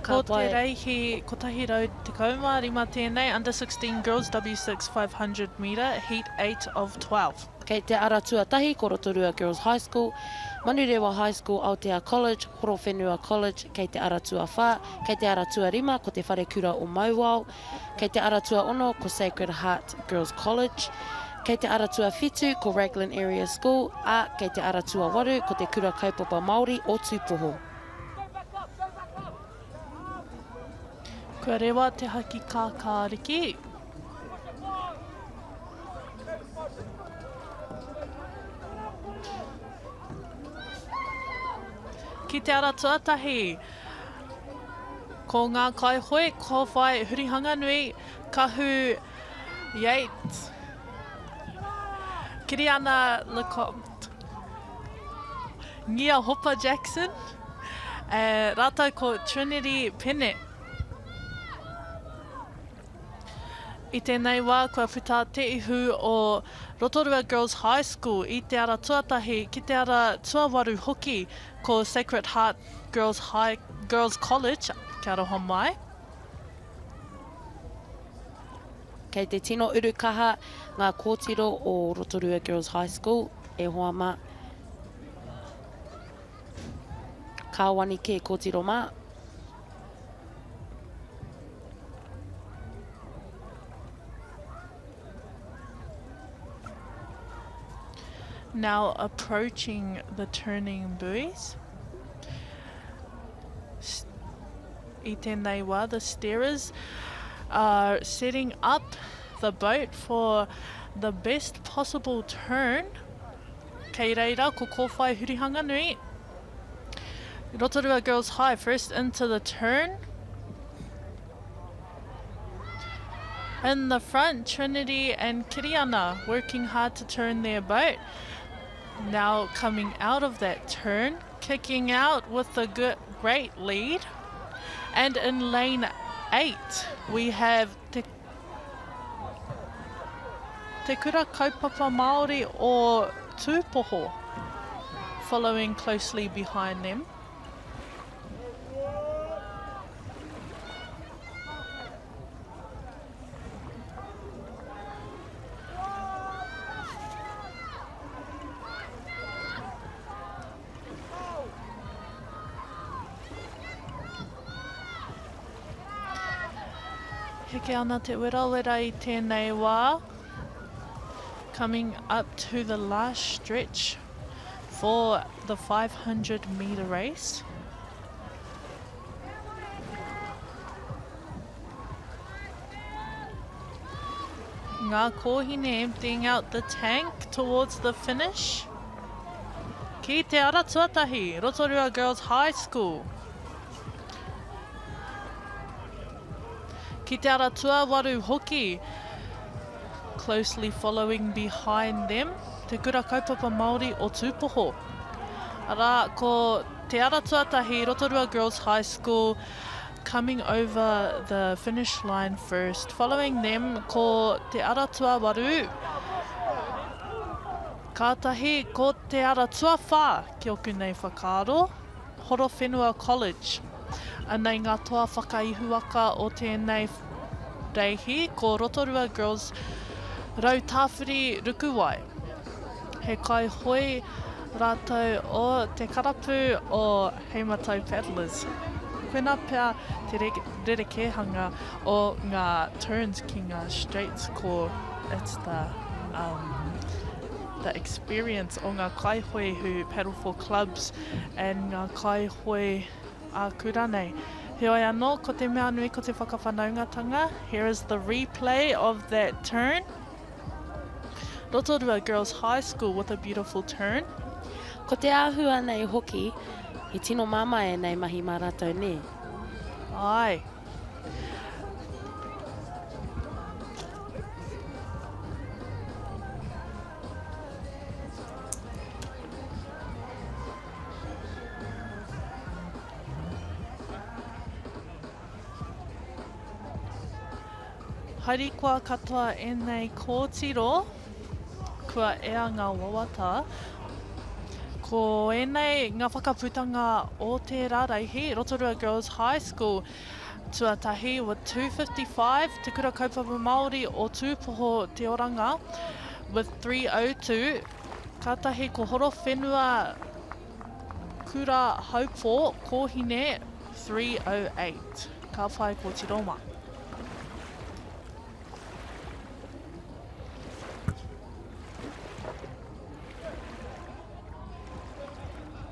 Ko Ka te pai. reihi 115 tēnei, Under 16 Girls W6 500 metre, Heat 8 of 12. Kei te ara tuatahi ko Rotorua Girls High School, Manurewa High School, Aotea College, Horowhenua College, kei te ara tuawhā, kei te ara tuarima ko Te Wharekura o Mauao, kei te ara tuaono ko Sacred Heart Girls College, kei te ara tuawhitu ko Raglan Area School, ā, kei te ara tuawaru ko Te Kura Kaupapa Māori o Tūpoho. Kua rewa te haki kākāriki. Ki te ara tuatahi, ko ngā kaihoe kōwhai hurihanganui, Kahu Yates, Kiriana Lecomte, Ngia Hopa Jackson, rātou ko Trinity Pene. I tēnei wā kua puta te ihu o Rotorua Girls High School i te ara tuatahi ki te ara tuawaru hoki ko Sacred Heart Girls High Girls College, kia aroha mai. Kei te tino uru kaha ngā kōtiro o Rotorua Girls High School, e hoa mā. Kāwani kē kōtiro mā. Now approaching the turning buoys. I tēnei wā, the steerers are setting up the boat for the best possible turn. Kei reira ko Kōwhai Hurihanganui. Rotorua Girls High first into the turn. In the front, Trinity and Kiriana working hard to turn their boat. Now coming out of that turn, kicking out with a good, great lead. And in lane 8, we have Te, Te Kura Kaupapa Māori o Tūpoho following closely behind them. Heke ana te werawera i tēnei wā. Coming up to the last stretch for the 500 metre race. Ngā kōhine emptying out the tank towards the finish. Ki te ara tuatahi, Rotorua Girls High School. Ki te ara tuawaru hoki, closely following behind them, Te Kura Kaupapa Māori o Tūpoho. Arā, ko te ara tuatahi, Rotorua Girls High School, coming over the finish line first. Following them, ko te ara tuawaru, kātahi ko te ara tuawhā ki oku nei whakaaro. Horowhenua College. Anei ngā toa whakaihuwaka o tēnei reihi, ko Rotorua Girls Rautāwhiri Rukuwai. He kaihoe rātou o te karapu o Heimatau Paddlers. Koinā pea te rerekēhanga o ngā turns ki ngā straights ko it's the um, the experience o ngā kaihoe who paddle for clubs and ngā kaihoe ā-kura nei. Heoi anō, ko te mea nui ko te whakawhanaungatanga. Here is the replay of that turn. Rotorua Girls High School with a beautiful turn. Ko te āhua nei hoki, he tino māmā ēnei mahi mā rātou, nē? Āe. Harikoa katoa ēnei kōtiro, kua ea ngā wawata. Ko ēnei ngā whakaputanga o tērā reihi, Rotorua Girls High School, tuatahi with 255, Te Kura Kaupapa Māori o Tūpoho Te Oranga with 302, kātahi ko Horowhenua Kura Haupō, Kōhine 308. Ka whai kōtiro mā.